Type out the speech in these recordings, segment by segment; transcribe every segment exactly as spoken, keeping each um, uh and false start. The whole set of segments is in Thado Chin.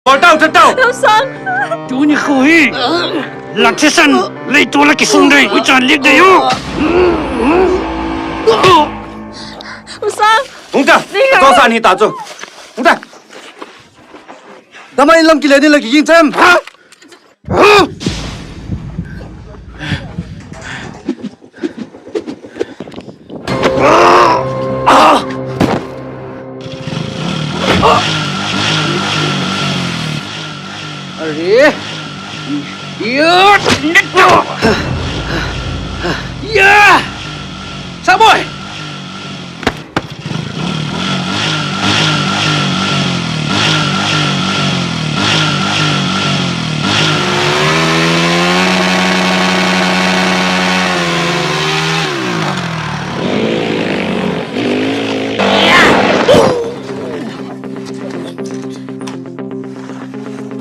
Kol tau, tau, tau. Tau sang. Tuni khu hi. Lathisan, lei tu la kisung dei, ui chan lik dei u. U sang. Hung ta. Ni ka. Tau sang ni ta chu. Hung ta. Damai lam kile ni la ki ging chem. Ha? Are. Ya, neto. Ya. Samoy.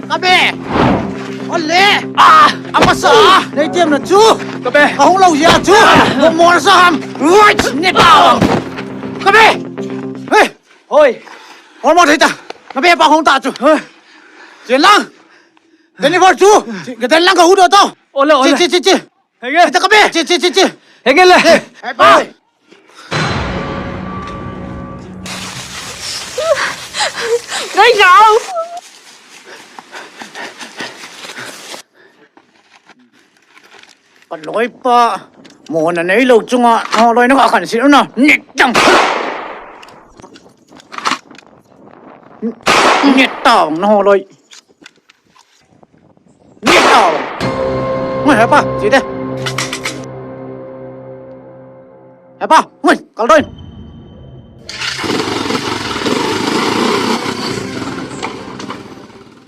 Ka be! Ole! Ah! Amasa! Nei tiam na chu! Ka be! Ka hung lo ya chu! Mo mo sa ham! Right! Ni ba! Ka be! Hey! Hoi! Hol mo thei ta! Ka be pa hung ta chu! Chen lang! Deni vor chu! Ka den lang ka hu do to! Ole, ole! Chi, chi, chi, chi! Hege. Kita ka be. Chi, chi, chi, chi. Hege le. Hai pa. Ngai ngau. Ka loi pa. Mo na nei lo chunga. Ho loi na ka khan si na. Ni chang. Ni tao na ho loi. Ni tao. Ngoi, hai pa, chi te. Hai pa, ngoi, kal doi.